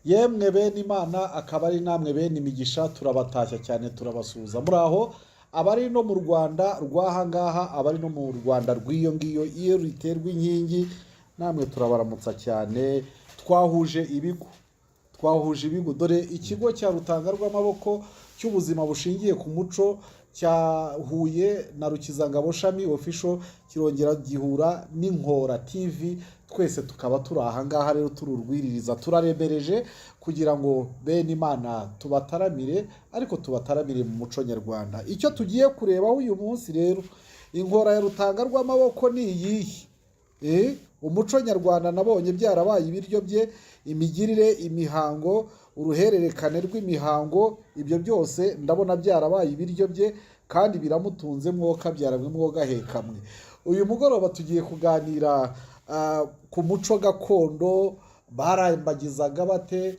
Yemwe bene Imana, akaba ari namwe bene imigisha, turabatashya cyane, turabasuhuza. Muri aho, abari no mu Rwanda rw'aha ngaha, abari no mu Rwanda rw'iyo ngiyo iyo riterwa inkingi, namwe turabaramutsa cyane. Twahuje ibigo, twahuje ibigo. Dore ikigo cya Rutanga rw'Amaboko cy'ubuzima bushingiye ku muco cyahuye na Rukizangabo Shami Official, kirongera gihura n'Inkora TV. Twese tukaba turi aha ngaha rero, turi urwiririza, turaremereje kugira ngo bene Imana tubataramire, ariko tubataramire mu muco nyarwanda. Icyo tugiye kurebaho uyu munsi rero, Inkora ya Rutanga rw'Amaboko ni iyihe? Umuco nyarwanda nabonye byarabaye ibiryo bye, imigirire, imihango, uruhererekane rw'imihango, ibyo byose ndabona byarabaye ibiryo bye kandi biramutunze, mwoka byaramwe mwogahekamwe. Uyu mugoroba tugiye kuganira ku muco gakondo. Barambagizaga bate?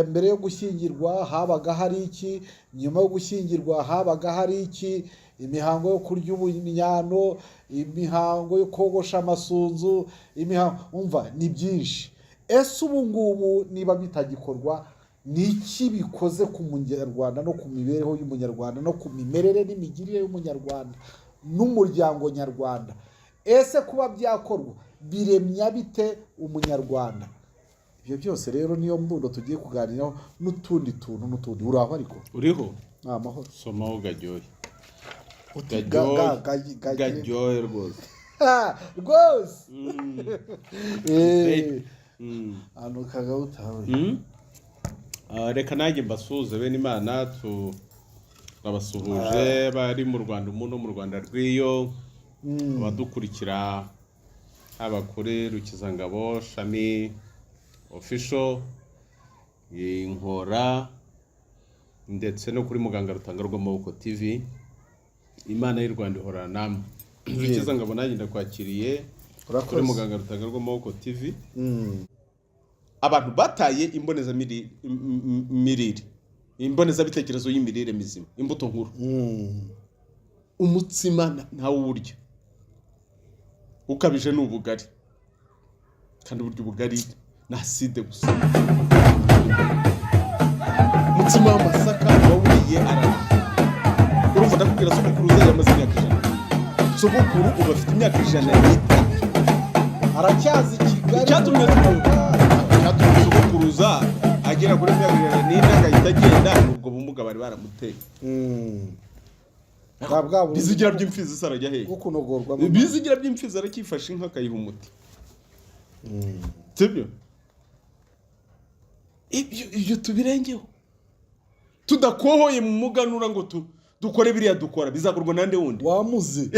Mbere yo gushyingirwa habaga hari iki? Nyuma yo gushyingirwa habaga hari iki? Imihango yo kurya ubunyano, imihango yo kogosha amasunzu, imihango, umva ni byinshi. Ese ubu ngubu niba bitagikorwa, ni iki bikoze ku Munyarwanda no ku mibereho y'Umunyarwanda no ku mimerere n'imigirire y'Umunyarwanda n'umuryango nyarwanda? Ese kuba byakorwa biremya bite Umunyarwanda? Ibyo byose rero niyo mbundo tugiye kuganiraho n'utundi tuntu n'utundi. Uraho ariko? Uriho. Ni amahoro. Somaho gajyohe. Uti Gajyohe rwose. Ha, rwose. Ahantu kagawutawe. Reka nanjye mbasuhuze bene Imana, turabasuhuje bari mu Rwanda umu no mu Rwanda rw'iyo, abadukurikira haba kuri Rukizangabo Shami Official, Inkora, ndetse no kuri Muganga Rutanga rw'Amaboko TV. Imana y'u Rwanda ihorana namwe. Rukizangabo, nanjye ndakwakiriye kuri Urakoze. Muganga Rutanga rw'Amaboko TV. Abantu bataye imbonezamirire, imbonezabitekerezo y'imirire mizima, imbuto nkuru. Umutsima ntawurya, ukabije ni ubugari, kandi burya ubugari ni acide gusa. Umutsima w'amasaka wawuriye arara. Urumva, ndakubwira, sogokuru uzajya amaze imyaka 100, sogokuru ubu afite imyaka 103. Aracyaza i Kigali. Icyatumye sogokuruza agera kuri myaka 104 agahita agenda, ni ubwo bumuga bari baramuteye. Bwa bundi Bizigira by'imfizi se arajya hehe? bwo kunogorwamo. Bizigira by'imfizi aracyifashe inka akayiha umuti, sibyo? Ibyo tubirengeho tudakohoye mu muganura ngo dukore biriya dukora, bizakorwa nande wundi? Wamuze.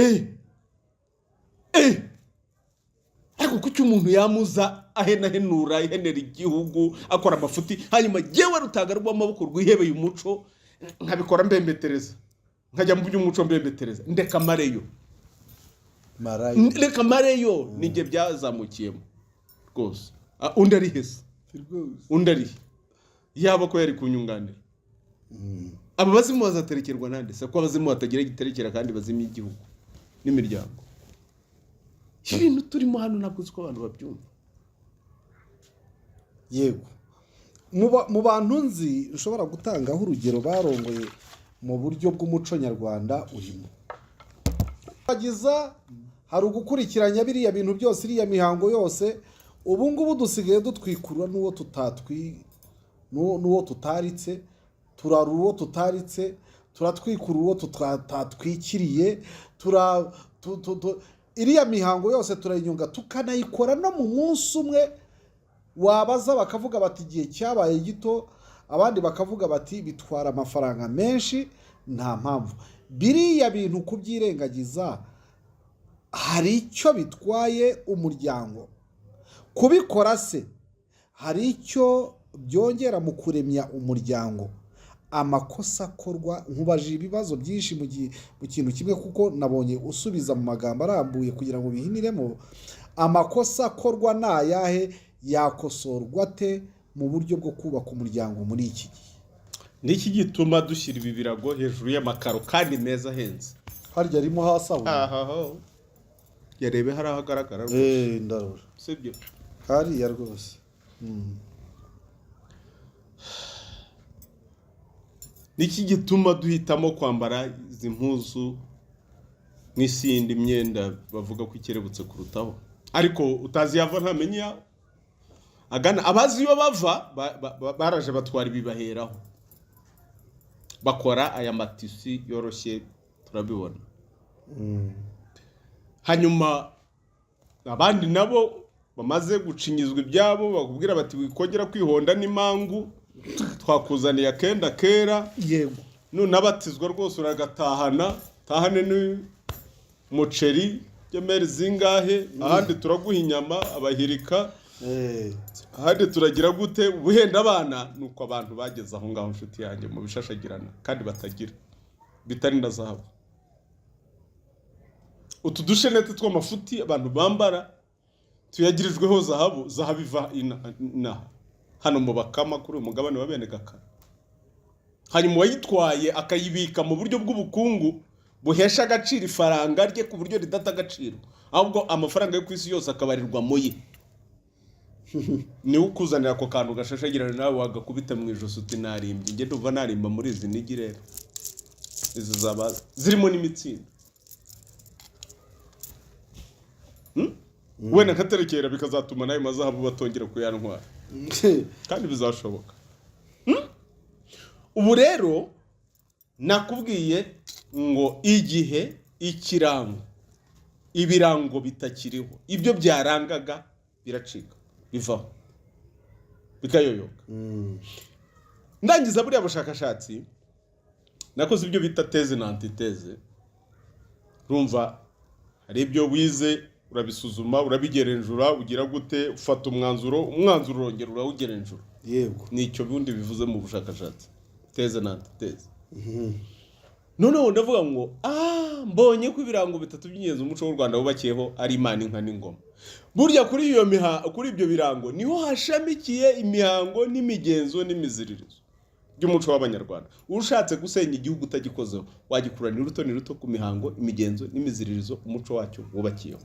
Ariko kuki umuntu yamuza ahenahenura, ahenera igihugu, akora amafuti, hanyuma jyewe Rutanga rw'Amaboko rwihebeye umuco nkabikora mbembetereza, nkajya mu by'umuco mbembetereza? Ndeka mareyo. Marayo. Reka mareyo, nijye byazamukiyemo rwose. Undi ari hese? Rwose. Undi ari he? Yaba ko yari kunyunganira. Aba bazimu bazaterekerwa nande se, ko abazimu batagira giterekera kandi bazimya igihugu n'imiryango? Ibintu turimo hano ntabwo uzi ko abantu babyumva. Yego, mu bantu nzi ushobora gutangaho urugero barongoye mu buryo bw'umuco nyarwanda urimo bagiza, hari ugukurikiranya biriya bintu byose, iriya mihango yose. Ubu ngubu dusigaye dutwikurura n'uwo tutaritse, turarura uwo tutaritse, turatwikurura uwo tutatwikiriye, tura tu- tu- tu- iriya mihango yose turayinyunga, tukanayikora no mu munsi umwe. Wabaza bakavuga bati igihe cyabaye gito, abandi bakavuga bati bitwara amafaranga menshi, nta mpamvu. Biriya bintu kubyirengagiza hari icyo bitwaye umuryango? Kubikora se hari icyo byongera mu kuremya umuryango? Amakosa akorwa, nkubaje ibibazo byinshi mu gihe mu kintu kimwe, kuko nabonye usubiza mu magambo arambuye kugira ngo bihiniremo. Amakosa akorwa ni ayahe? Yakosorwa ate mu buryo bwo kubaka umuryango muri iki gihe? Niki gituma dushyira ibi birago hejuru y'amakaro kandi meza ahenze? Harya arimo hasi aho? Ahaho yarebe, hari aho agaragara rwose. Ndarora. Sibyo? Hariya rwose. Niki gituma duhitamo kwambara izi mpuzu n'isindi myenda bavuga ko ikerebutse kurutaho? Ariko utazi yava ntamenya iyo agana. Abazi iyo bava baraje batwara ibibaheraho, bakora aya matisi yoroshye, turabibona. Hanyuma abandi nabo bamaze gucinyizwa ibyabo bakubwira bati: "Wikongera kwihonda n'imangu, twakuzaniye akenda kera." Nunabatizwa rwose uragatahana, tahane n'umuceri gemeri zingahe, ahandi turaguha inyama abahirika, ahandi turagira gute ubuhenda abana. Nuko abantu bageze aho ngaho, inshuti yanjye, mu bishashagirana kandi batagira bitari na zahabu. Utu dushenete tw'amafuti abantu bambara tuyagirijweho zahabu. Zahabu iva inaha hano mu Bakama, kuri uyu mugabane wa bene Gakara. Hanyuma uwayitwaye akayibika mu buryo bw'ubukungu buhesha agaciro ifaranga rye, ku buryo ridata agaciro, ahubwo amafaranga yo ku isi yose akabarirwa mu ye, niwe ukuzanira ako kantu gashashagirana, nawe wagakubita mu ijosi uti: "Narimbye." Njye ndumva narimba muri izi nigi rero, izi zaba zirimo n'imitsindo. Wenda nkaterekera bikazatuma n'ayo mazahabu batongera kuyantwara, kandi bizashoboka. Ubu rero nakubwiye ngo igihe ikirango, ibirango bitakiriho, ibyo byarangaga biracika, bivaho, bikayoyoka. Ndangiza buriya bushakashatsi, nakoze ibyo bita thèse na antithèse. Urumva hari ibyo wize, urabisuzuma, urabigerenzura, ugira gute, ufata umwanzuro, umwanzuro urongera urawugerenzura. Nicyo bundi bivuze mu bushakashatsi, thèse na antithèse. Noneho ndavuga ngo mbonye ko ibirango bitatu by'ingenzi umuco w'u Rwanda wubakiyeho ari Imana, inka n'ingoma. Burya kuri ibyo birango niho hashamikiye imihango n'imigenzo n'imiziririzo by'umuco w'Abanyarwanda. Ushatse gusenya igihugu utagikozeho, wagikura ni ruto ni ruto ku mihango, imigenzo n'imiziririzo umuco wacyo wubakiyeho.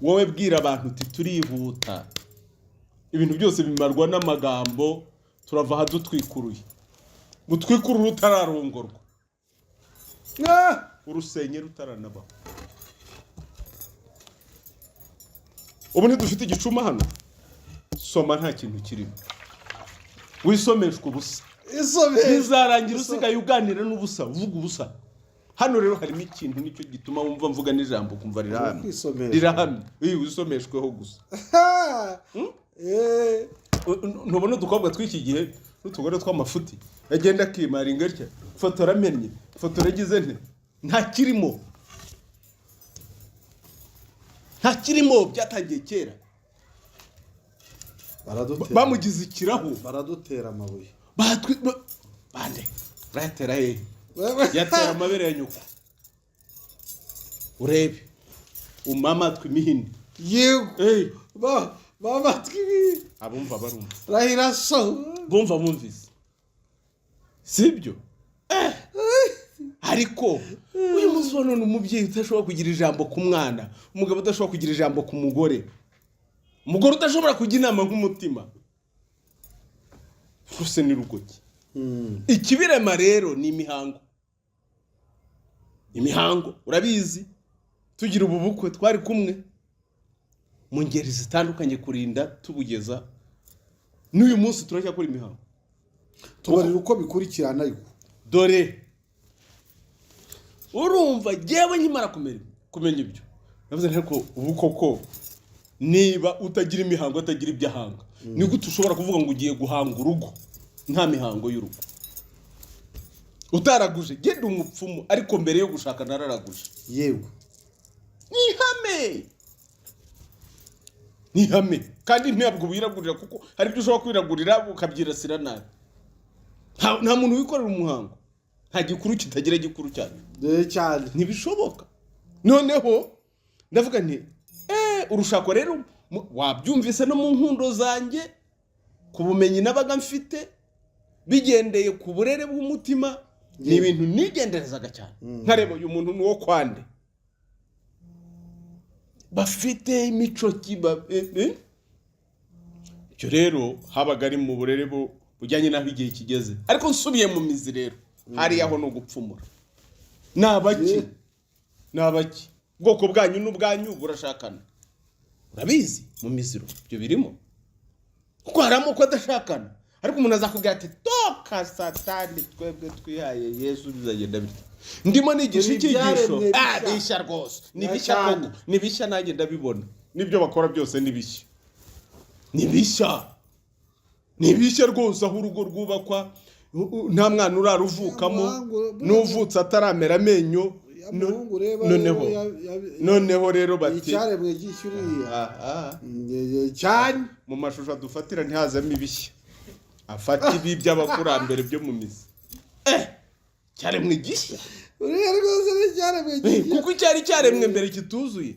Wowe bwira abantu uti: "Turihuta, ibintu byose bimarwa n'amagambo, turava aha dutwikuruye." Gutwikurura utararongorwa, urusenye rutaranabaho. Ubu ntidufite igicuma hano? Soma, nta kintu kirimo, wisomeshwa ubusa. Isomesha. Bizarangira usigaye uganira n'ubusa, uvuga ubusa. Hano rero harimo ikintu, nicyo gituma wumva mvuga n'ijambo ukumva rirahamye. Kwisomesha. Rirahamye. Iyo wisomeshweho gusa. Ntubona udukobwa tw'iki gihe n'utugore tw'amafuti, agenda akimara ingarya, fotora amennye, fotora agize nte, nta kirimo, nta kirimo. Byatangiye kera. Baradutera. Bamugize ikirahu. Baradutera amabuye. Bande urayatera hehe? Yatera amabere ya nyoko, urebe umama tw'imihini. Yego. Ba bamatwi. Abumva barumva. Rahira so. Bumva bumvise, sibyo? Ariko uyu munsi wa none, umubyeyi udashobora kugira ijambo ku mwana, umugabo udashobora kugira ijambo ku mugore, umugore udashobora kujya inama nk'umutima rwose, ni rugoki. Ikibirema rero ni imihango. Imihango urabizi, tugira ubu bukwe twari kumwe mu ngeri zitandukanye, kurinda tubugeza n'uyu munsi turacyakora imihango. Tubarira uko bikurikirana ariko. Dore urumva, jyewe nkimara kumenya ibyo, navuze nti: "Ariko ubu koko niba utagira imihango, atagira ibyo ahanga, ni gute ushobora kuvuga ngo ugiye guhanga urugo nta mihango y'urugo, utaraguje?" Genda umupfumu, ariko mbere yo gushaka nararaguje. Ni ihame, ni ihame. Kandi ntabwo wiragurira, kuko hari ibyo ushobora kwiragurira ukabyirasira nabi. Nta muntu wikorera umuhango, nta gikuru kitagira gikuru cyane. Cyane. Ntibishoboka. Noneho ndavuga nti: "Urushako rero wabyumvise no mu nkundo zanjye, ku bumenyi nabaga mfite bigendeye ku burere bw'umutima, ni ibintu nigenderezaga cyane, nkareba uyu muntu ni uwo kwande, bafite imico kiba." Icyo rero habaga ari mu burere. Bujyanye n'aho igihe kigeze. Ariko nsubiye mu mizi rero, hariya ho ni ugupfumura. Ni abaki? Ni abaki? Ubwoko bwanyu n'ubwanyu burashakana, urabizi, mu miziro ibyo birimo, kuko hari amoko adashakana. Ariko umuntu azakubwira ati: "Toka Satani, twebwe twihaye Yesu, bizagenda bityo." Ndimo nigisha Turi icyigisho. ibyaremwe Ah, bishya. Bishya rwose ni Ya bishya. cyane. Koko ni bishya, nanjye ndabibona, n'ibyo bakora byose ni bishya, ni bishya, ni bishya rwose. Aho urugo rwubakwa nta mwana uraruvukamo, n'uvutse ataramera amenyo. Ya muhungu ureba Noneho rero noneho rero bati icyaremwe gishya uriya. Aha. Cyane. Mu mashusho adufatira ntihazamo ibishya, afata ibi by'abakurambere byo mu mizi. Cyaremwe gishya. Uriya rwose ni icyaremwe gishya. Kuko icyari cyaremwe mbere kituzuye,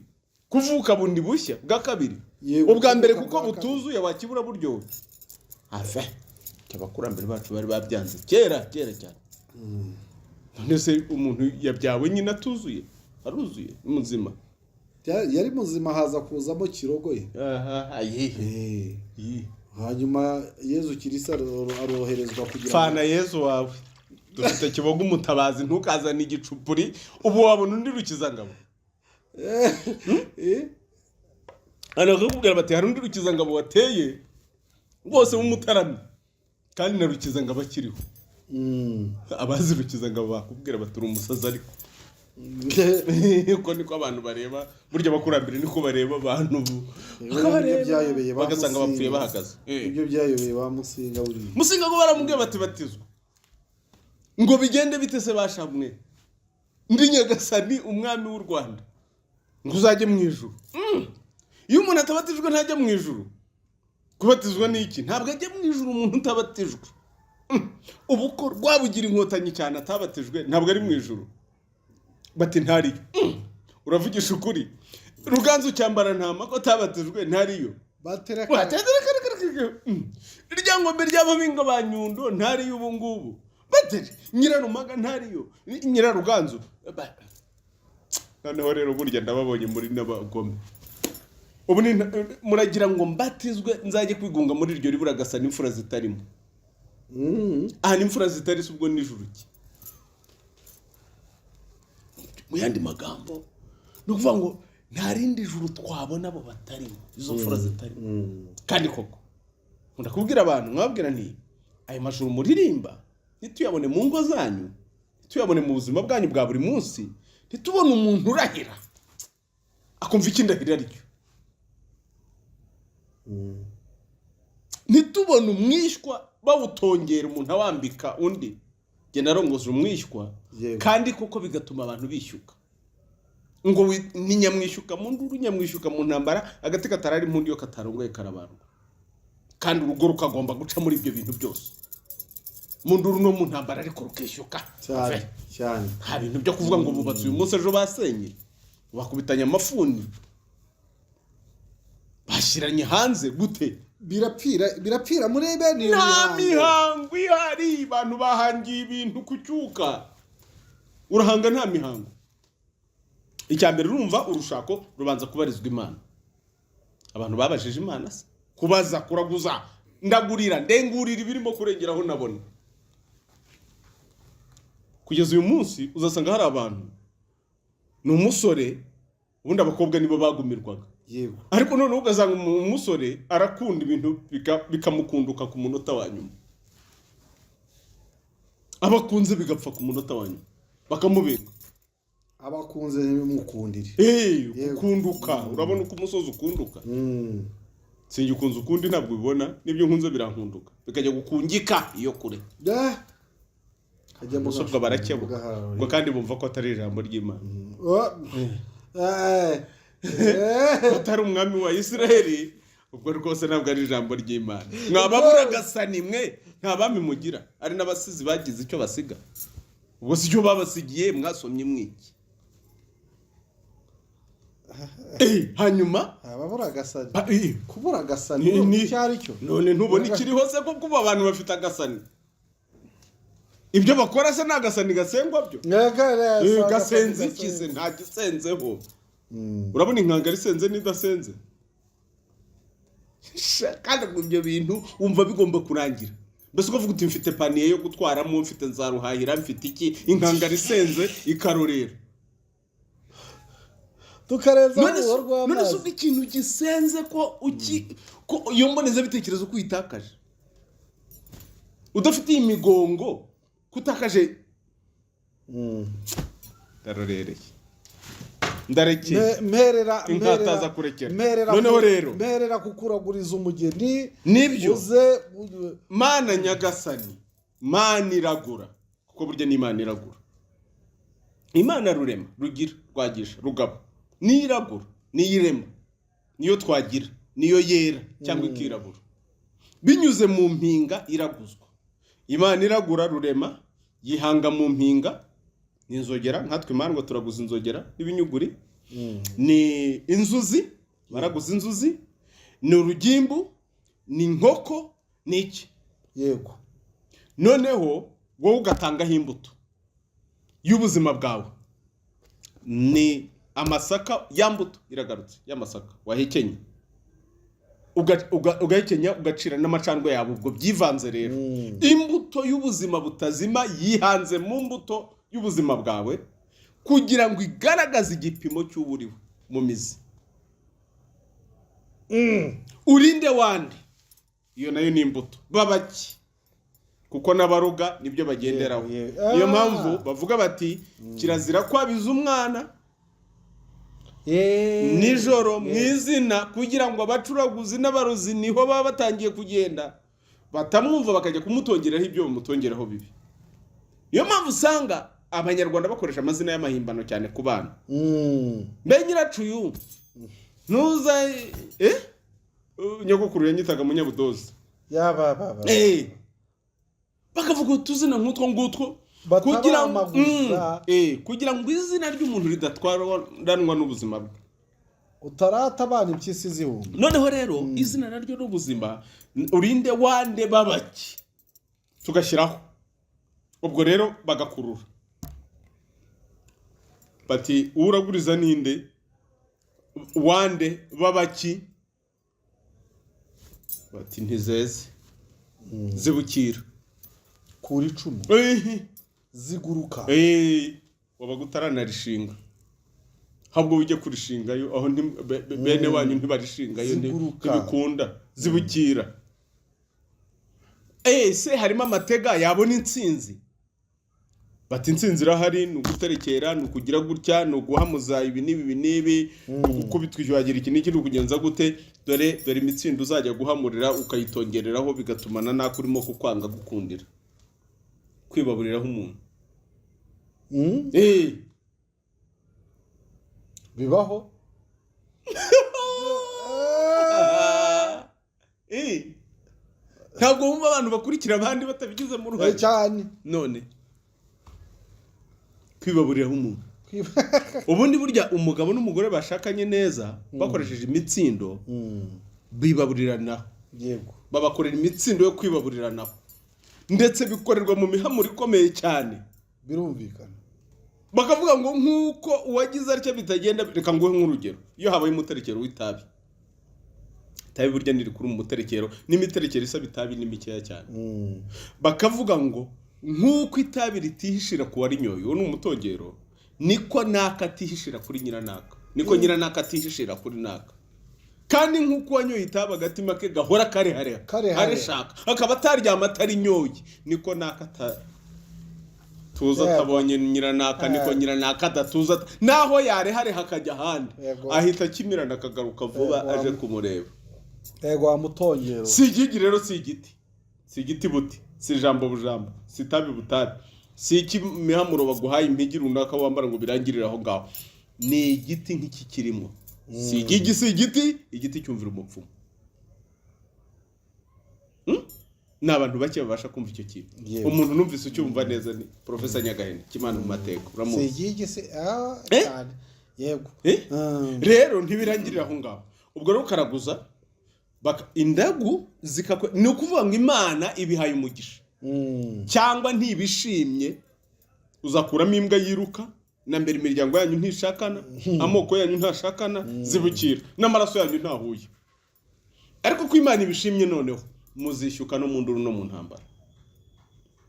kuvuka bundi bushya bwa kabiri. Yego, Ubwa mbere kuvuka kuko bwa kabiri. butuzuye, wakibura buryohe ave. Abakurambere bacu bari babyanze kera kera cyane. None se umuntu yabyawe nyine atuzuye? Aruzuye, ni muzima. Yari muzima, haza kuzamo kirogoye. Aha, ayihe? Hanyuma Yezu Kirisi aroherezwa kugira ngo Fana Yezu wawe, dufite Kibogo umutabazi. Ntukazane igicupuri. Ubu wabona undi Rukizangabo? Hano bakakubwira bati: "Hari undi Rukizangabo wateye rwose w'umutaramyi," kandi na Rukizangabo akiriho. Abazi Rukizangabo bakubwira bati: "Uri umusazi." Ariko uko niko abantu bareba burya, abakurambere niko bareba abantu ubu. Ibyo Bakabareba, byayobeye ba bagasanga bapfuye Musinga. bahagaze. Ibyo byayobeye ba Musinga buriya. Musinga ngo baramubwiye bati: "Batizwa." Ngo bigende bite se bashamwe? "Ndi Nyagasani umwami w'u Rwanda." Ngo uzajye mu ijuru. Iyo umuntu atabatijwe ntajya mu ijuru. Kubatizwa ni iki? Ntabwo ajya mu ijuru umuntu utabatijwe. Ubu ko Rwabugira inkotanyi cyane atabatijwe, ntabwo ari mu ijuru? Bati: "Ntariyo." Uravugisha ukuri? Ruganzu cyambara ntama ko atabatijwe, ntariyo? Batereka. Ryangombe ry'ababinga ba Nyundo ntariyo ubu ngubu? Batere Nyirarumaga ntariyo? Nyiraruganzu. Noneho rero burya ndababonye muri n'abagome. Ubu ni muragira ngo mbatizwe nzajye kwigunga muri iryo ribura gasa n'imfura zitarimo? Aha n'imfura zitari se ubwo nijoro ki? Mu yandi magambo ni ukuvuga ngo nta rindi juru twabona abo batarimo, izo mfura zitarimo. Kandi koko nkunda kubwira abantu, mwabwira nti: "Ayo majuru muririmba ntituyabone mu ngo zanyu, ntituyabone mu buzima bwanyu bwa buri munsi, ntitubone umuntu urahira akumva icyo indahiro ari cyo, ntitubone umwishywa bawutongera, umuntu awambika undi." Njye narongoje umwishywa. Kandi koko bigatuma abantu bishyuka ngo ni nyamwishyuka mu nduru, nyamwishyuka mu ntambara, agati katarari impundu iyo katarongoye karabarwa. Kandi urugo rukagomba guca muri ibyo bintu byose, mu nduru no mu ntambara, ariko rukishyuka. Cyane cyane. Nta bintu byo kuvuga ngo bubatse uyu munsi, ejo basenye, bakubitanye amafuni, bashyiranye hanze gute? Birapfira, birapfira muri bene iyo Nta mihango. mihango ihari. Abantu bahangiye ibintu ku cyuka. Urahanga nta mihango. Icya mbere, urumva, urushako rubanza kubarizwa Imana. Abantu babajije Imana se? Kubaza, kuraguza, ndagurira, ndengurira, ibirimo kurengeraho nabona. Kugeza uyu munsi uzasanga hari abantu, ni umusore, ubundi abakobwa nibo bagumirwaga. Ariko noneho ugasanga umusore arakunda ibintu bikamukunduka ku munota wa nyuma, abakunze bigapfa ku munota wa nyuma, bakamubika. Abakunze ntibimukundire. Gukunduka, urabona uko umusozi ukunduka. Sinjye ukunze ukundi, ntabwo ubibona, n'ibyo nkunze birankunduka bikajya gukungika iyo kure. Kajya mu Ubwo barakebuka gahawe. Ngo kandi bumva ko atari ijambo ry'Imana, Oh. Ko atari umwami wa Isiraheli. Ubwo rwose ntabwo ari ijambo ry'Imana. Mwababuragasani mwe, nta bami mugira, ari n'abasizi bagize icyo basiga. Ubwo si cyo babasigiye mwasomye mwiki? Hanyuma Ababura agasani. Kubura agasani icyo ari cyo. None ntubona ikiriho se? Ko kuba abantu bafite agasani, ibyo bakora se ni agasani gasengwa byo? Gasenze iki se? Nta gisenzeho. Urabona inkangara isenze n'idasenze. Sha, kandi ubwo ibyo bintu wumva bigomba kurangira. Mbese ukavuga uti: "Mfite panier yo gutwaramo, mfite nzaruhahira, mfite iki." Inkangara isenze ikarorera. Tukarenza None uruhu se rw'amazi. Ubwo ikintu gisenze, ko uki ko iyo mbonezabitekerezo ko uyitakaje udafite iyi migongo, ko utakaje? Ndarorereye, ndarekeye. Mperera Inkataza kurekera. Mperera Noneho rero. Mperera kukuraguriza umugeni. Nibyo. Uze. Mana nyagasani, Mana iragura, kuko burya ni Imana iragura, Imana rurema, rugira, rwagisha, rugaba, niyo iragura, niyo irema, niyo twagira, niyo yera cyangwa ikirabura binyuze mu mpinga iraguzwa. Imana iragura, rurema yihanga mu mpinga, ni inzogera. Nkatwe imandwa turaguza inzogera n'ibinyuguri, ni inzuzi, baraguza inzuzi, ni urugimbu, ni inkoko, ni iki. Noneho wowe ugatangaho imbuto y'ubuzima bwawe, ni amasaka. Ya mbuto iragarutse y'amasaka wahekenye, ugahekenya, ugacira n'amacandwe yawe, ubwo byivanze rero. Imbuto y'ubuzima butazima yihanze mu mbuto y'ubuzima bwawe kugira ngo igaragaze igipimo cy'uburiwe mu mizi. Urinde wande, iyo nayo ni imbuto babaki, kuko n'abaroga nibyo bagenderaho. Yego, yego. Niyo mpamvu bavuga bati: "Kirazira kwabiza umwana nijoro mu izina," kugira ngo abacuraguzi n'abarozi, niho baba batangiye kugenda, batamwumva bakajya kumutongeraho ibyo bamutongeraho bibi. Niyo mpamvu usanga Abanyarwanda bakoresha amazina y'amahimbano cyane ku bana. Mbe nyiracuyu ntuza, nyogokuru yanyitaga Munyabudozi. Yaba baba. Bakavuga utuzina nk'utwo ngutwo Batabamaguza. Kugira ngo izina ry'umuntu ridatwaranwa n'ubuzima bwe. Utarata abana impyisi zihumbi. Noneho rero izina naryo n'ubuzima, urinde wande babaki, tugashyiraho. Ubwo rero bagakurura bati: "Uraguriza ninde, wande babaki?" Bati: "Ntizeze, zibukira." Kura icumu. Ziguruka. Wabaga utaranarishinga, ahubwo ujye kurishingayo aho bene wanyu ntibarishingayo, Ziguruka. ntibikunda, zibukira. Ese harimo amatega yabona intsinzi? Bati: "Intsinzi irahari, ni uguterekera, ni ukugira gutya, ni uguhamuza ibi n'ibi, ibi n'ibi, ni ugukubitwa ijwagira iki n'iki, ni ukugenza gute. Dore dore imitsindo uzajya guhamurira ukayitongereraho, bigatumana n'ako urimo kukwanga gukundira." Kwibaburiraho umuntu. Bibaho. Ntabwo wumva abantu bakurikira abandi batabigizemo uruhare? Cyane. None kwibaburiraho umuntu, ubundi burya umugabo n'umugore bashakanye neza bakoresheje imitsindo bibaburiranaho. Babakorera imitsindo yo kwibaburiranaho, ndetse bikorerwa mu mihamuro ikomeye cyane. Birumvikana. Bakavuga ngo nk'uko uwagize atya bitagenda. Reka nguhe nk'urugero: iyo habaye umuterekero w'itabi, itabi burya ntirikuru mu muterekero, n'imiterekero isaba itabi ni mikeya cyane. Bakavuga ngo nk'uko itabi ritihishira ku warinyoye, uwo ni umutongero, niko naka atihishira kuri nyiranaka, niko nyiranaka atihishira kuri naka. Kandi nk'uko uwanyoye itabi agatima ke gahora karehareha, Karehareha. areshaka, akaba ataryama atarinyoye, niko naka tuza atabonye nyiranaka, niko nyiranaka adatuza, naho yarehareha akajya ahandi, ahita akimirana akagaruka vuba aje kumureba. Yego, wa mutongero. Si igigi rero, si igiti, si igiti buti, si ijambo bujambo, si itabi butabi, si iki imihamuro baguhaye, impigi runaka wambara ngo birangirire aho ngaho. Ni igiti nk'iki kirimo. Si igigi, si igiti, igiti cyumvira umupfumu. Ni abantu bake babasha kumva icyo kintu. Umuntu numvise ucyumva neza ni Profesa Nyagahene Kimana mu mateka. Si Uramuzi? Igigi si cyane, yego. Rero ntibirangirira aho ngaho. Ubwo rero ukaraguza, indagu zikakwe, ni ukuvuga ngo Imana ibihaye umugisha cyangwa ntibishimye, uzakuramo imbwa yiruka. Na mbere imiryango yanyu ntishakana, amoko yanyu ntashakana, zibukira, n'amaraso yanyu ntahuye. Ariko ko Imana ibishimye, noneho muzishyuka no mu nduru no mu ntambara.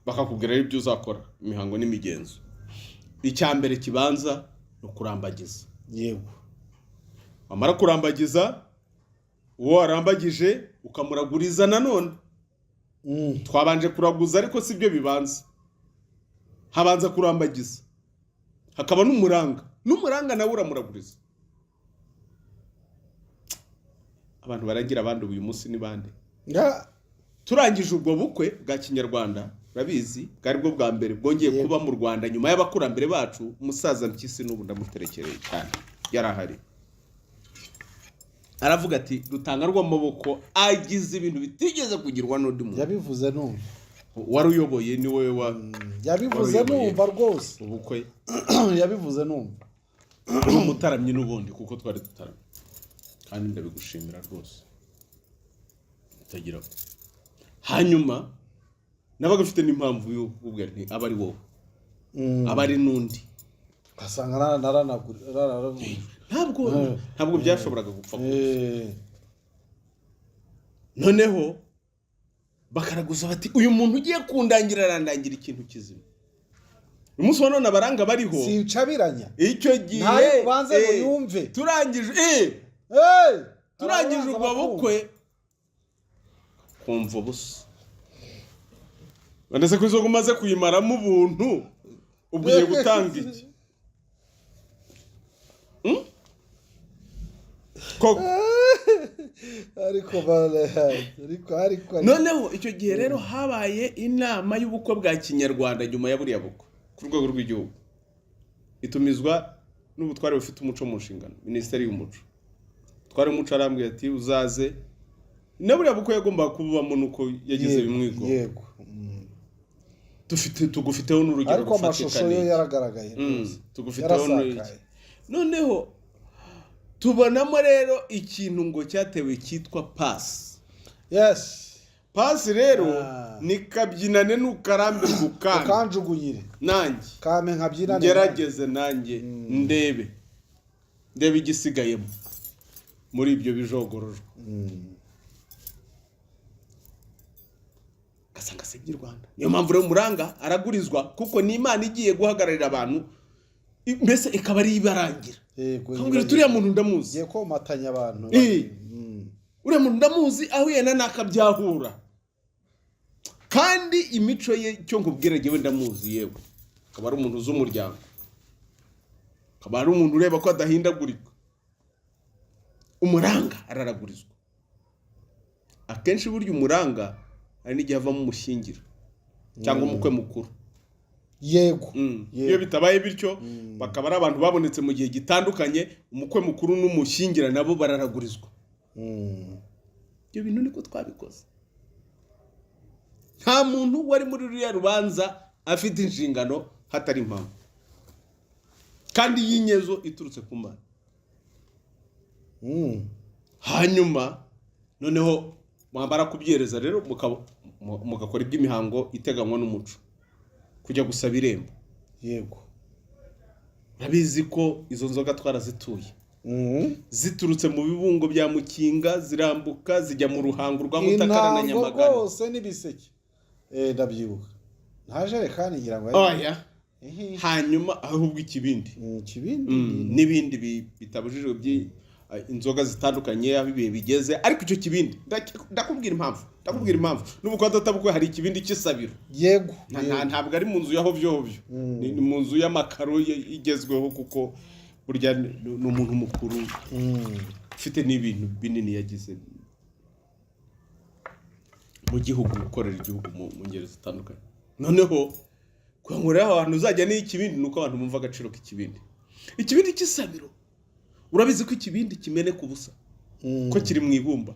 Bakakubwira rero ibyo uzakora, imihango n'imigenzo. Icya mbere kibanza ni ukurambagiza. Wamara kurambagiza, uwo warambagije ukamuraguriza nanone. Twabanje kuraguza, ariko si byo bibanza. Habanza kurambagiza, hakaba n'umuranga. N'umuranga nawe uramuraguriza. Abantu baragira abandi uyu munsi ni bande? Turangije ubwo bukwe bwa kinyarwanda, urabizi, bwari bwo bwa mbere bwongeye kuba mu Rwanda nyuma y'abakurambere bacu. Umusaza Mpyisi n'ubu ndamuterekereye cyane, yari ahari, aravuga ati: "Rutanga rw'amaboko agize ibintu bitigeze kugirwa n'undi muntu." Yabivuze numva. Wari uyoboye, ni wowe wa Yabivuze wari uyoboye numva rwose. ubukwe. Yabivuze numva. Uri umutaramyi n'ubundi, kuko twari dutaramye, kandi ndabigushimira rwose utagira. Hanyuma nabaga ufite n'impamvu yo kukubwira nti aba ari wowe, aba ari n'undi. Ugasanga naranagurije. Ntabwo byashoboraga gupfa kuza. Noneho bakaraguza bati: "Uyu muntu ugiye kundangira arandangira ikintu kizima." Uyu munsi wa none abaranga bariho. Sincabiranya. Icyo gihe Ntari bubanze ngo yumve. Turangije Hey! turangije Arabanza ubwo bakumva. bukwe, kumva ubusa ndetse ko isoko umaze kuyimaramo ubuntu, ubwo ugiye gutanga iki? Koko. Ariko ariko Noneho icyo gihe rero habaye inama y'ubukwe bwa kinyarwanda nyuma ya buriya bukwe ku rwego rw'igihugu, itumizwa n'ubutware bufite umuco mu nshingano, Minisiteri y'Umuco. Utware w'umuco arambwira ati: "Uzaze." Na buriya bukwe yagombaga kububamo, nuko yagize bimwigo. Dufite, tugufiteho n'urugero Ariko rufatika amashusho yo n'iki. yaragaragaye rwose. Tugufiteho n'iki. Yarasakaye. Noneho tubonamo rero ikintu ngo cyatewe cyitwa pasi. Pasi rero ni kabyinane nukarambirwa ukanda Ukanjugunyire. Nanjye Kame nkabyinane. ngerageze, nanjye ndebe igisigayemo muri ibyo bijogorojwe. Ugasanga si iby'i Rwanda. Niyo mpamvu rero umuranga aragurizwa, kuko ni Imana igiye guhagararira abantu, mbese ikaba ari ibarangira. Nkubwira uti: "Uriya muntu ndamuzi." Igiye komatanya abantu. "Uriya muntu ndamuzi, ahuye na nakabyahura, kandi imico ye, icyo nkubwira, jyewe ndamuzi." Yewe, akaba ari umuntu uzi umuryango, akaba ari umuntu ureba ko adahindagurika. Umuranga araragurizwa. Akenshi burya umuranga hari n'igihe avamo umushyingira cyangwa umukwe mukuru. Iyo bitabaye bityo, bakaba ari abantu babonetse mu gihe gitandukanye, umukwe mukuru n'umushyingira nabo bararagurizwa. Ibyo bintu niko twabikoze. Nta muntu wari muri ruriya rubanza afite inshingano hatari impamvu kandi y'inyezo iturutse ku Mana. Hanyuma noneho mwamara kubyereza rero, mugakora iby'imihango iteganywa n'umuco, kujya gusaba irembo. Urabizi ko izo nzoga twarazituye, ziturutse mu bibungo bya Mukinga, zirambuka zijya mu Ruhango rwa Mutakara na Intango Nyamagana. rwose n'ibiseke. Ndabyibuka, nta jerekani ngira ngo Oya. Ehe. Hanyuma ahubwo ikibindi. Ikibindi. N'ibindi bitabujijwe inzoga zitandukanye aho ibihe bigeze. Ariko icyo kibindi, ndakubwira impamvu n'ubu kwa databukwe hari ikibindi cy'isabiro. Ntabwo ari mu nzu ya hovyo hovyo, ni mu nzu y'amakaro igezweho, kuko burya ni umuntu mukuru ufite n'ibintu binini yagize mu gihugu, gukorera igihugu mu ngeri zitandukanye. Noneho kugira ngo rero ahantu uzajya n'ikibindi, ni uko abantu bumva agaciro k'ikibindi, ikibindi cy'isabiro. Urabizi ko ikibindi kimeneka ubusa, ko kiri mu ibumba.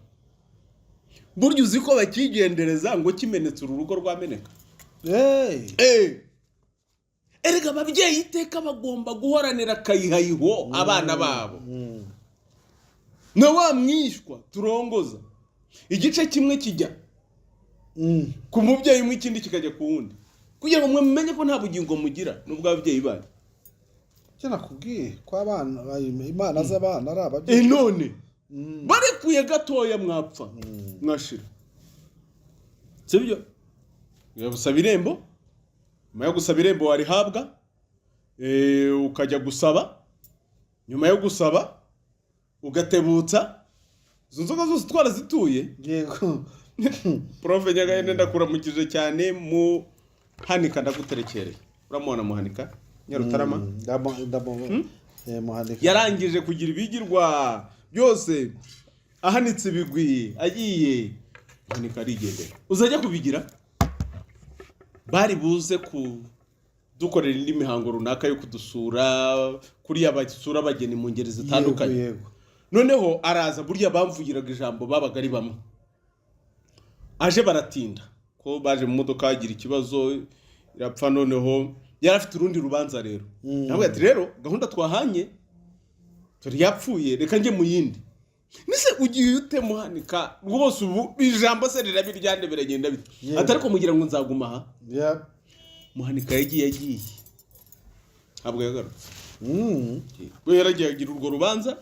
Burya uzi ko bakigendereza ngo kimenetse uru rugo rwameneka? Hey. Erega ababyeyi iteka bagomba guhoranira akayihayiho abana babo. Na wa mwishywa turongoza, igice kimwe kijya ku mubyeyi umwe, ikindi kikajya ku wundi, kugira ngo mwe mumenye ko nta bugingo mugira n'ubw'ababyeyi banyu. Icyo nakubwiye ko abana, imana z'abana ari ababyeyi. None barekuye gatoya mwapfa mwashira, sibyo? Birabusaba irembo. Nyuma yo gusaba irembo warihabwa, ukajya gusaba. Nyuma yo gusaba ugatebutsa. Izo nzoga zose twarazituye. Prof Nyagahene, ndakuramukije cyane. Muhanika, ndaguterekereye. Uramubona Muhanika Nyarutarama? Muhanika. Yarangije kugira ibigirwa byose, ahanitse ibigwi, agiye. Muhanika arigendera. Uzajya kubigira, bari buze kudukorera indi mihango runaka yo kudusura, kuriya basura abageni mu ngeri zitandukanye. Yego. Noneho araza. Burya bamvugiraga ijambo, babaga ari bamwe. Aje baratinda, ko baje mu modoka hagira ikibazo irapfa. Noneho yari afite urundi rubanza rero. Nawe ati: "Rero gahunda twahanye turi yapfuye, reka njye mu yindi." Nise ugiye ute, Muhanika? Rwose ubu ijambo se rirabiryande, biragenda bite? Ati: "Ariko mugira ngo nzaguma aha?" Muhanika yagiye, ntabwo yagarutse. We yaragiye agira urwo rubanza,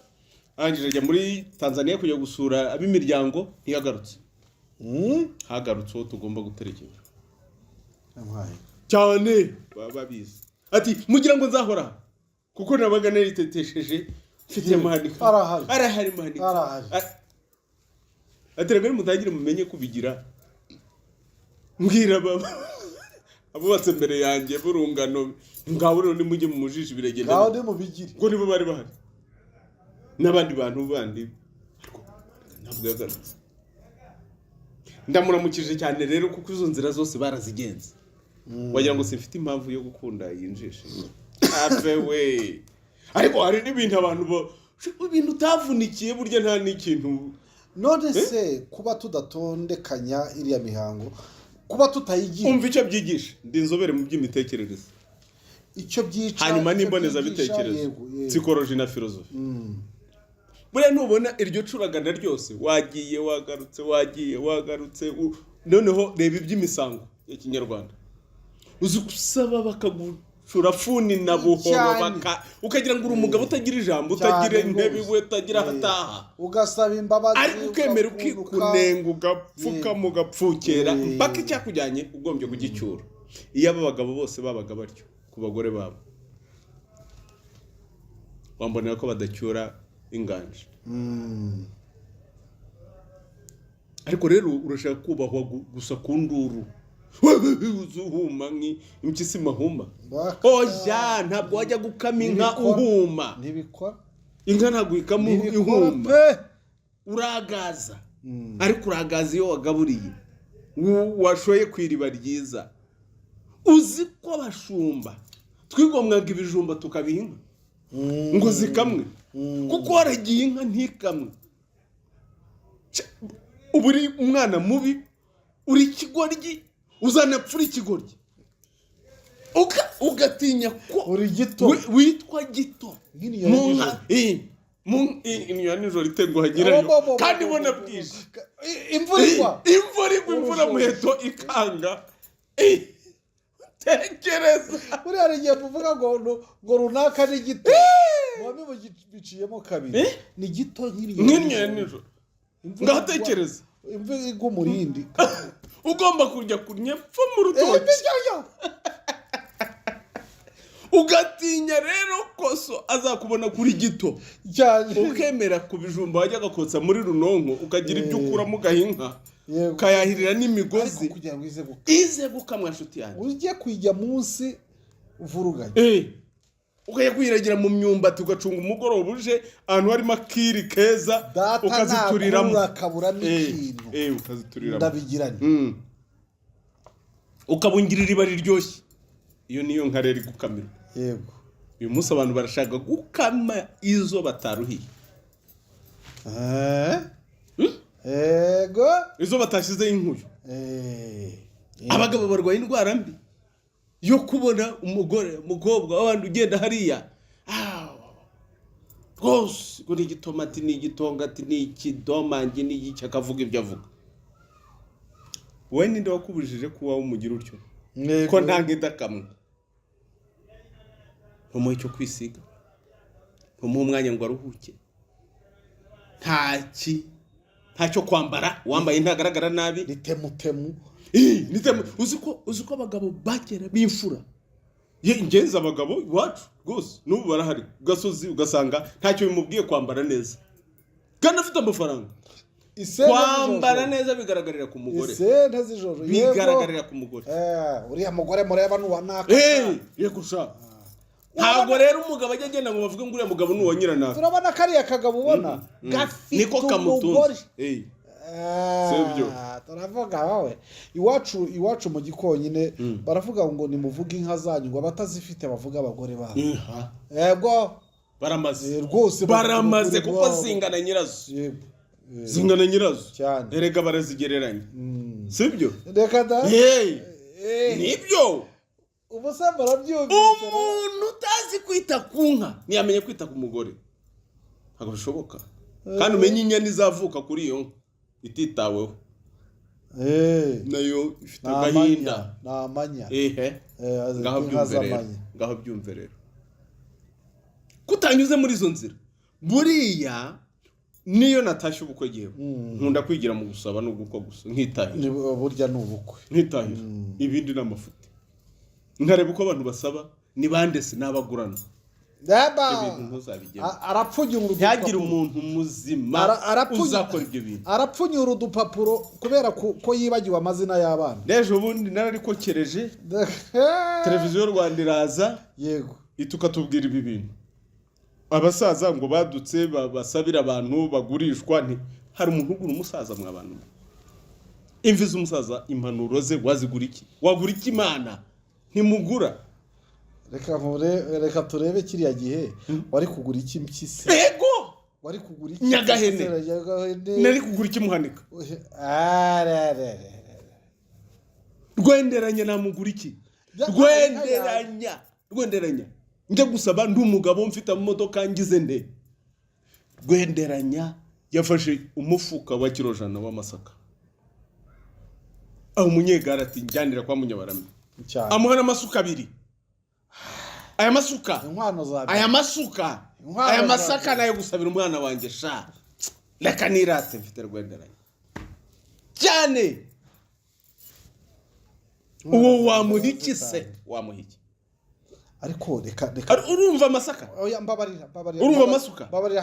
arangije ajya muri Tanzania kujya gusura ab'imiryango, ntiyagarutse. Hagarutse uwo tugomba guterekera. Yamuhaye. Cyane, baba babizi. Ati: "Mugira ngo nzahora aha?" Kuko nabaga naritetesheje mfite Muhanika. Arahari. Arahari Muhanika. Arahari. Ati: "Reka mutangire mumenye kubigira." Mbwira baba abubatse mbere yanjye b'urungano, ngaho rero nimujye mu mujiji, biragenda. Ngaho ni mubigire. Ngo nibo bari bahari n'abandi bantu bandi, ariko ntabwo yagarutse. Ndamuramukije cyane rero, kuko izo nzira zose barazigenze. Wagira ngo simfite impamvu yo gukunda iyi njishi ave we. Ariko hari n'ibintu abantu ibintu utavunikiye burya nta n'ikintu. None se kuba tudatondekanya iriya mihango, kuba tutayigira? Umva icyo byigisha. Ndi inzobere mu by'imitekerereze. Icyo byica, hanyuma icyo n'imbonezabitekerezo, byigisha, yego. Psychology na philosophie. Buriya ntubona iryo curagana ryose? Wagiye, wagarutse, wagiye, wagarutse. Noneho reba iby'imisango ya kinyarwanda. Uzi gusaba bakagucura funi na buhoro, Cyane. ukagira ngo uri umugabo utagira ijambo, utagira Cyane intebe rwose. iwe, utagira aho ataha. Ugasaba imbabazi, Ariko ukemera, ugakunduka. ukikunenga, ugapfukama, ugapfukera, mpaka icyakujyanye ugombye kugicyura. Iyo aba bagabo bose babaga batyo ku bagore babo, wambonera ko badacyura inganje. Ariko rero urashaka kubahwa gusa ku nduru, uhuma nk'impyisi mahuma. Oya, ntabwo wajya gukama inka Ntibikora. uhuma. Ntibikora. Inka ntabwo uyikama Ntibikora ihuma. pe. Uragaza, ariko uragaza iyo wagaburiye, washoye ku iriba ryiza. Uzi ko abashumba twigomwaga ibijumba tukabiha inka ngo zikamwe, kuko waragiye inka ntikamwe, uba uri umwana mubi, uri ikigoryi, uzanapfura ikigoryi. Ugatinya ko Uri gito. Witwa gito. Nk'iriya Mu nijoro. nka mu ya nijoro itenguha nyirayo, Bo, bo, bo, kandi bo, ubona bo, bo. bwije. Imvura igwa. Imvura igwa, imvura muheto ikanga. Tekereza. Buriya hari igihe muvuga ngo runaka ni gito, muba biciyemo kabiri. Ni gito nk'iriya Nk'iriya nijoro. Imvura Ngaho tekereza. Imvura igwa umurindi. Ugomba kujya kunyepfo mu rutoki. Bijyayo. Ugatinya rero ko so azakubona kuri gito, Cyane. ukemera ku bijumba wajyaga kotsa muri runonko, ukagira ibyo ukuramo, ugaha inka, ukayahirira n'imigozi. Ariko kugira ngo ize guka Ize gukamwa, nshuti yanjye. Ujye kujya munsi uvuruganye. Ukajya kuyiragira mu myumbati, ugacunga umugoroba uje ahantu harimo akiri keza, Data ukazituriramo. ntakura akaburamo ikintu. Ukazituriramo. Ndabigiranye. Ukabungira iriba riryoshye. Iyo niyo nka rero igukamirwa. Uyu munsi abantu barashaka gukama izo bataruhiye. Yego. Izo batashyizeho inkuyo. Abagabo barwaye indwara mbi yo kubona umugore, umukobwa w'abandi ugenda hariya. Ah, rwose ngo ni igitomati, ni igitongati, ni ikidomangi, ni iki, akavuga ibyo avuga. Wowe ninde wakubujije kuba umugira utyo? Ko nta nk'idakamwa, ntumuhe icyo kwisiga, ntumuhe umwanya ngo aruhuke, ntacyo kwambara, uwambaye ntagaragara nabi. Ni temutemu. Uzi ko abagabo bakera b'imfura, ye ingenzi, abagabo iwacu rwose n'ubu barahari ku gasozi, ugasanga ntacyo bimubwiye kwambara neza kandi afite amafaranga. Isente Kwambara z'ijoro. neza bigaragarira ku mugore. Isente z'ijoro, yego. Bigaragarira ku mugore. Uriya mugore mureba ni uwa naka. Yego sha, ntabwo rero umugabo ajya agenda ngo bavuge ngo uriya mugabo ni uwa nyiranaka. Turabona kariya kagabo ubona gafite Niko umugore. kamutunze. Sibyo. Turavuga wowe, iwacu mu gikonyine baravuga ngo nimuvuge inka zanyu, ngo abatazifite bavuge abagore babo. Inka. Yego. Baramaze. Rwose bavuga Baramaze abagore kuko babo. zingana nyirazo. Yego. Zingana nyirazo. Cyane. Erega barazigereranya, sibyo? Reka da. Hey, nibyo. Ubu se murabyumvise? Umuntu utazi kwita ku nka ntiyamenya kwita ku mugore, ntabwo bishoboka. Kandi umenye inyana izavuka kuri iyo nka ititaweho, nayo ifite Ni agahinda. amanya, ni amanya. Ehe. Ngaho inka byumve rero. z'amanya. Ngaho byumve rero, kutanyuze muri izo nzira, buriya niyo natashye ubukwe, ngewe nkunda kwigira mu gusaba no gukwa gusa, nkitahira. Burya ni ubukwe. Nkitahira, ibindi ni amafuti, nkareba uko abantu basaba, ni bande se n'abagurana. Yaba. Ibyo bintu ntuzabigemo. Arapfunyura Ntihagire udupapuro. umuntu muzima uzakora ibyo bintu. Arapfunyura udupapuro kubera ko yibagiwe amazina y'abana. N'ejo bundi nararikokereje, Televiziyo Rwanda iraza, tukatubwira ibi bintu, abasaza ngo badutse basabira abantu bagurishwa. Nti hari umuntu ugura umusaza? Mwa bantu mwe, imvi z'umusaza, impanuro ze wazigura iki? Wagura iki Imana? Ntimugura. Reka turebe, kiriya gihe wari kugura iki mpyisi? Ego. Wari kugura iki? Nyagahene. Nyagahene. Nari kugura iki Muhanika? Ah, re, re, re, re. Rwenderanya namugura iki? Rwenderanya, Rwenderanya, njya gusaba ndi umugabo, mfite amamodoka, ngize nde? Rwenderanya yafashe umufuka wa kiro 100 w'amasaka, aho umunyegare ati: "Njyanira kwa Munyabarame." Cyane. Amuha n'amasuka abiri. Aya masuka, Inkwano za aya masuka, Inkwano aya za masaka nayo gusabira umwana wanjye sha. Reka nirate mfite Rwenderanya cyane. Uwo wamuha iki se? Wamuha iki? Ariko reka. Urumva amasaka? Oya, mbabarira, mbabarira. Urumva Mbabarira. amasuka? Mbabarira,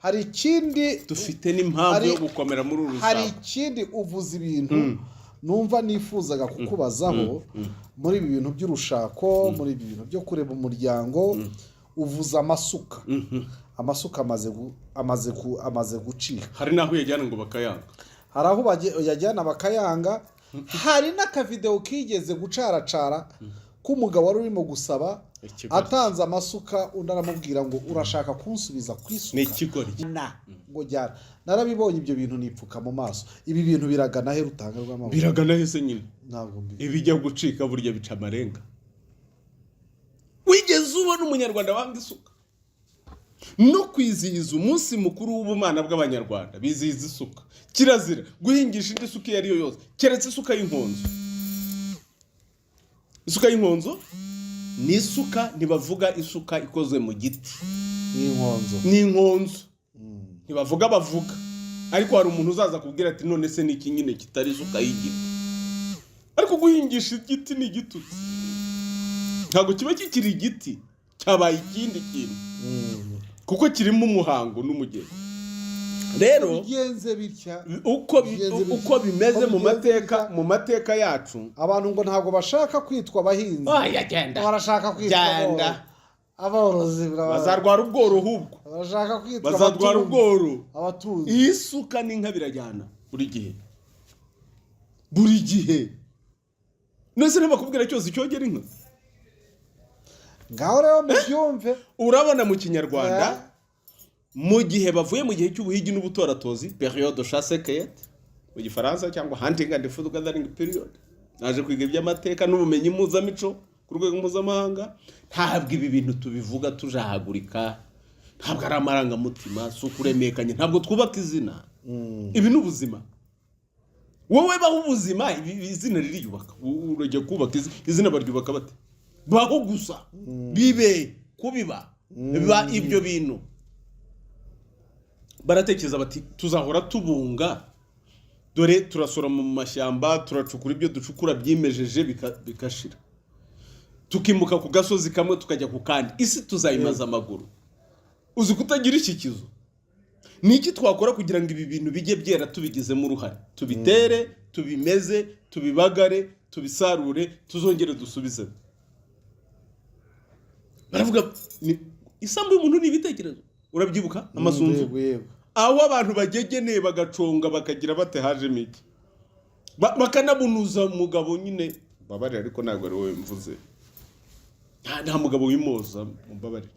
hari ikindi. Dufite n'impamvu yo gukomera muri uru Hari rushako. ikindi, uvuze ibintu numva nifuzaga kukubazaho muri ibi bintu by'urushako, muri ibi bintu byo kureba umuryango. Uvuze amasuka, amasuka amaze gucika. Hari n'aho uyajyana ngo bakayanga. Hari aho uyajyana bakayanga. Hari n'akavidewo kigeze gucaracara k'umugabo wari urimo gusaba, Ikigoryi. atanze amasuka, undi aramubwira ngo: "Urashaka kunsubiza ku isuka?" Ni ikigoryi. Na ngo jyana. Narabibonye ibyo bintu, nipfuka mu maso. Ibi bintu biragana he, Rutanga rw'amaboko? Biragana hese nyine? Ntabwo mbi Ibijya gucika burya bica amarenga. Wigeze ubona Umunyarwanda wanga isuka? No kwizihiza umunsi mukuru w'ubumana bw'Abanyarwanda bizihiza isuka. Kirazira guhingisha indi suka iyo ari yo yose keretse isuka y'inkonzo. Isuka y'inkonzo ni isuka, ntibavuga isuka ikoze mu giti. N'inkonzo. Ni inkonzo, ntibavuga, bavuga. Ariko hari umuntu uzaza kubwira ati: "None se ni iki nyine kitari isuka y'igiti?" Ariko guhingisha igiti ni igitutsi, ntabwo kiba kikiri igiti, cyabaye ikindi kintu, kuko kirimo umuhango n'umugeni rero. Bigenze bitya. Uko Bigenze bitya. uko bimeze Uko mu bigenze mateka, bitya. mu mateka yacu. Abantu ngo ntabwo bashaka kwitwa abahinzi. Oya, genda. Barashaka kwitwa Genda. aborozi. Bazarwara ubworo ahubwo. Barashaka kwitwa Bazarwara abatunzi. ubworo. Abatunzi. Iyi suka n'inka birajyana buri gihe, buri gihe. None ntibakubwira cyose icyogera inka? Ngaho rero mubyumve. Urabona mu Kinyarwanda, mu gihe bavuye mu gihe cy'ubuhigi n'ubutoratozi, période chasse cueillette mu Gifaransa, cyangwa hunting and food gathering period, naje kwiga iby'amateka n'ubumenyi mpuzamico ku rwego mpuzamahanga. Ntabwo ibi bintu tubivuga tujahagurika, ntabwo ari amarangamutima, si ukuremekanya, ntabwo twubaka izina. Ibi ni ubuzima. Wowe baho ubuzima, izina ririyubaka. Urajya kubaka izina, baryubaka bate? Baho gusa, bibe kubiba biba ibyo bintu. Baratekereza bati: "Tuzahora tubunga Dore turasoroma mu mashyamba, turacukura ibyo ducukura byimejeje bigashira, tukimuka ku gasozi kamwe tukajya ku kandi, isi tuzayimaza amaguru. Uzi kutagira ishyikizo? Ni iki twakora kugira ngo ibi bintu bijye byera tubigizemo uruhare, tubitere, tubimeze, tubibagare, tubisarure, tuzongere dusubizemo? Baravuga isambu y'umuntu ni ibitekerezo. Urabyibuka amasunzu? Yego yego. Aho abantu bagegeneye bagaconga bakagira bate, hajemo iki? Bakanabunuza umugabo nyine. Mbabarira, ariko ntabwo ari wowe mvuze. Nta mugabo wimoza, mumbabarire.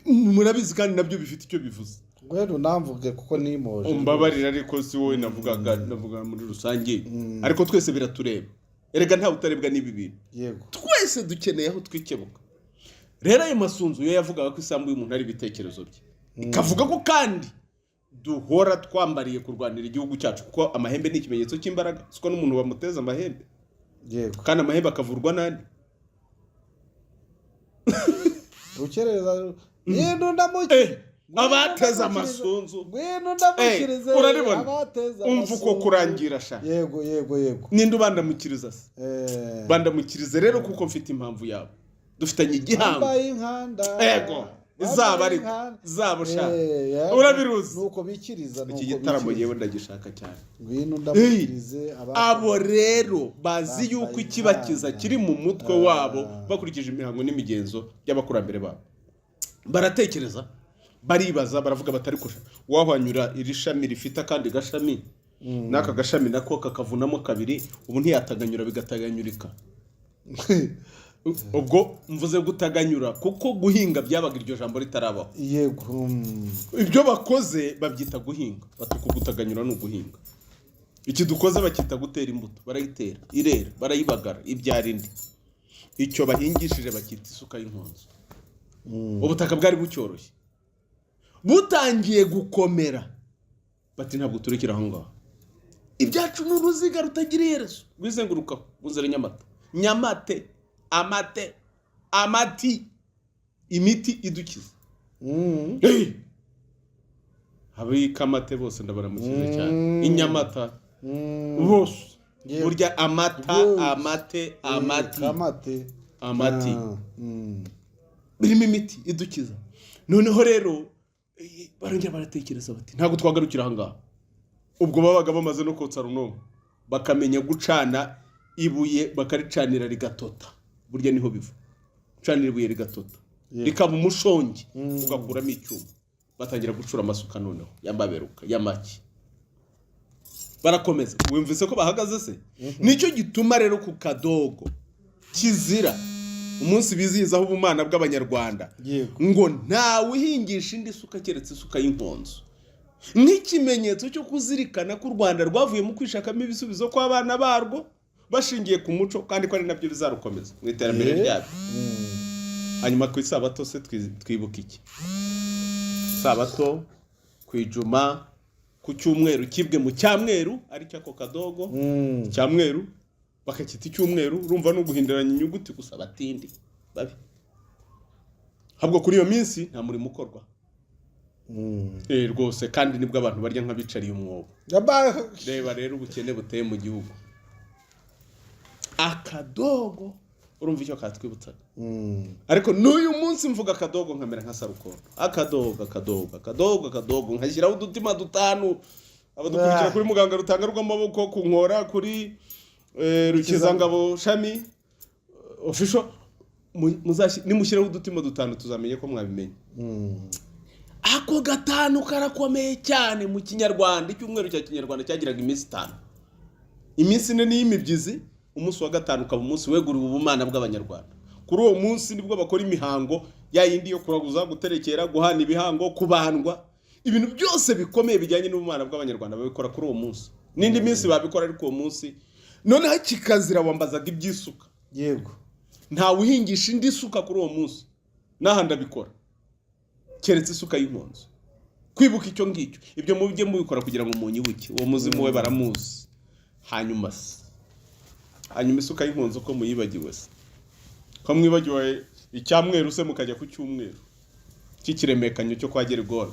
Murabizi kandi nabyo bifite icyo bivuze. Ngwino unamvuge kuko nimoje. Umbabarira, ariko si wowe navugaga, navuga muri rusange, ariko twese biratureba erega, ntawe utarebwa n'ibi bintu. Twese dukeneye aho twikebuka. Rero ayo masunzu yo yavugaga ko isambu y'umuntu ari ibitekerezo bye, ikavuga ko kandi duhora twambariye kurwanira igihugu cyacu, kuko amahembe ni ikimenyetso cy'imbaraga. Siko n'umuntu bamuteza amahembe? Yego. Kandi amahembe akavurwa n'andi. Rukereza, ngwino ndamukirize. Abateze amasunzu. Ngwino ndamukirize. Uraribona? Abateze Umva uko amasunzu. Kurangira sha. Yego. Ninde ubandamukiriza se? Eh. Bandamukirize rero kuko mfite impamvu yabo, dufitanye igihango. Bambaye inkanda. Ego, zaba ariko Bambaye zabo sha. Yego. Urabiruzi. Nuko bikiriza, nuko Iki gitaramo bikiriza. yewe ndagishaka cyane. Ngwino ndamukirize Abo rero bazi Bambaye yuko ikibakiza inkanda. kiri mu mutwe wabo, bakurikije imihango n'imigenzo y'abakurambere babo. Baratekereza, baribaza, baravuga batari kusha wahwanyura iri shami rifite akandi gashami n'aka gashami nako kakavunamo kabiri, ubu ntiyataganyura bigataganyurika. Ubwo mvuze gutaganyura kuko guhinga byabaga iryo jambo ritarabaho. Yego. Ibyo bakoze babyita guhinga, bati uku gutaganyura ni uguhinga. Iki dukoze bacyita gutera imbuto, barayitera, irera, barayibagara, ibyara indi. Icyo bahingishije bacyita isuka y'inkonzo. Ubutaka bwari bucyoroshye, butangiye gukomera, bati ntabwo turekera aho ngaho, ibyacu ni uruziga rutagira iherezo rwizengurukaho rwuzura Nyamata, Nyamate, amate, amati, imiti idukiza. Hey! Abikamate bose ndabaramukije cyane. Inyamata bose. Burya amata, Bose. amate, amati. Kamate. Amati. Ah. Birimo imiti idukiza. Noneho rero barongera baratekereza bati ntabwo twagarukira aha ngaha. Ubwo babaga bamaze no kotsa runonko, bakamenya gucana ibuye, bakaricanira rigatota. Burya niho biva, gucanira ibuye rigatota, rikaba umushongi, ugakuramo icyuma. Batangira gucura amasuka noneho y'amaberuka, y'amaki, barakomeza. Wumvise ko bahagaze se? Nicyo gituma rero ku kadogo kizira umunsi bizihizaho ubumana bw'Abanyarwanda, ngo ntawe uhingisha indi suka keretse isuka y'inkonzo, nk'ikimenyetso cyo kuzirikana ko u Rwanda rwavuye mu kwishakamo ibisubizo kw'abana barwo bashingiye ku muco, kandi ko ari nabyo bizarukomeza mu iterambere ryabyo. Hanyuma ku isabato se twibuka iki? Isabato, ku ijuma, ku cyumweru kibwe mu cyamweru, aricyo ako kadogo. Cyamweru bakacyita icyumweru, urumva ni uguhinduranya inyuguti gusa. Batindi babi, ahubwo kuri iyo minsi nta murimo ukorwa. Rwose kandi nibwo abantu barya nk'abicariye umwobo. Reba rero ubukene buteye mu gihugu. Akadogo, urumva icyo katwibutsaga? Ariko n'uyu munsi mvuga akadogo nkamera nka sarukondo. Akadogo, akadogo, akadogo, akadogo, nkashyiraho udutima dutanu. Abadukurikira kuri muganga rutanga rw'amaboko ku nkora kuri Rukizangabo shami official, nimushyiraho udutima dutanu tuzamenye ko mwabimenye. Ako gatanu karakomeye cyane mu Kinyarwanda. Icyumweru cya Kinyarwanda cyagiraga iminsi 5, iminsi 4 ni iy'imibyizi, umunsi wa gatanu ukaba umunsi weguriwe ubumana bw'Abanyarwanda. Kuri uwo munsi nibwo bakora imihango ya yindi yo kuraguza, guterekera, guhana ibihango, kubandwa, ibintu byose bikomeye bijyanye n'ubumana bw'Abanyarwanda babikora kuri uwo munsi. N'indi minsi babikora, ariko uwo munsi noneho kikazira. Wambazaga iby'isuka. Yego. Ntawe uhingisha indi suka kuri uwo munsi, n'aha ndabikora, keretse isuka y'inkonzo, kwibuka icyo ngicyo. Ibyo mujye mubikora kugira ngo munyibuke. Uwo muzimu we baramuzi. Hanyuma se, hanyuma isuka y'inkonzo ko muyibagiwe se, ko mwibagiwe icyamweru se mukajya ku cyumweru cy'ikiremekanyo cyo kwa Gerigora?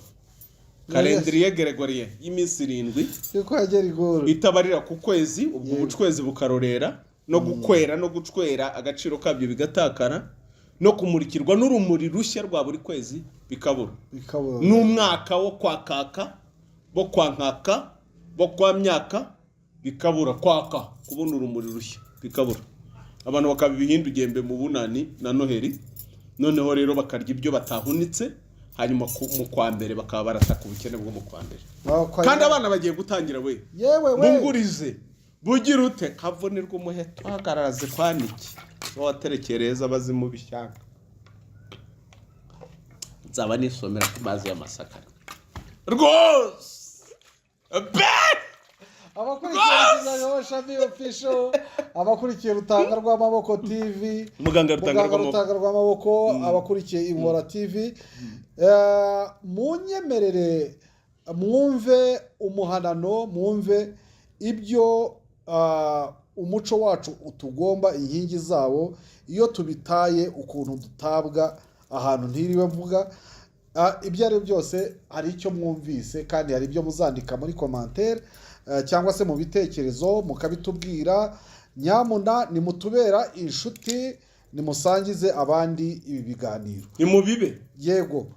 Calendrier grégorien y'iminsi 7 Yo kwa Gerigoro. Itabarira ku kwezi, ubwo ubucwezi bukarorera no gukwera no gucwera, agaciro kabyo bigatakara, no kumurikirwa n'urumuri rushya rwa buri kwezi bikabura. Bikabura. N'umwaka wo kwa kaka, bo kwa nkaka, bo kwa myaka bikabura kwaka, kubona urumuri rushya bikabura, abantu bakaba ibihindugembe mu Bunani na Noheli. Noneho rero bakarya ibyo batahunitse, hanyuma mu kwa mbere bakaba barataka ubukene bwo mu kwa mbere. Kandi abana bagiye gutangira we. Yewe we. Bungurize bugira ute kavunirwa umuheto hagararaze kwaniki waterekereza abazimu b'ishyanga. Nzaba nisomera ku mazi y'amasaka rwose be. Abakurikiye Kizagabo Shami Official, abakurikiye Rutanga rw'Amaboko TV, Muganga Rutanga Muganga rw'Amaboko. Rutanga rw'Amaboko, abakurikiye Inkora TV, munyemerere mwumve umuhanano, mwumve ibyo umuco wacu utugomba, inkingi zawo, iyo tubitaye ukuntu dutabwa ahantu ntiriwe mvuga. Ibyo ari byo byose hari icyo mwumvise, kandi hari ibyo muzandika muri commentaire cyangwa se mu bitekerezo mukabitubwira. Nyamuna nimutubera inshuti, nimusangize abandi ibi biganiro. Ni mubibe. Yego.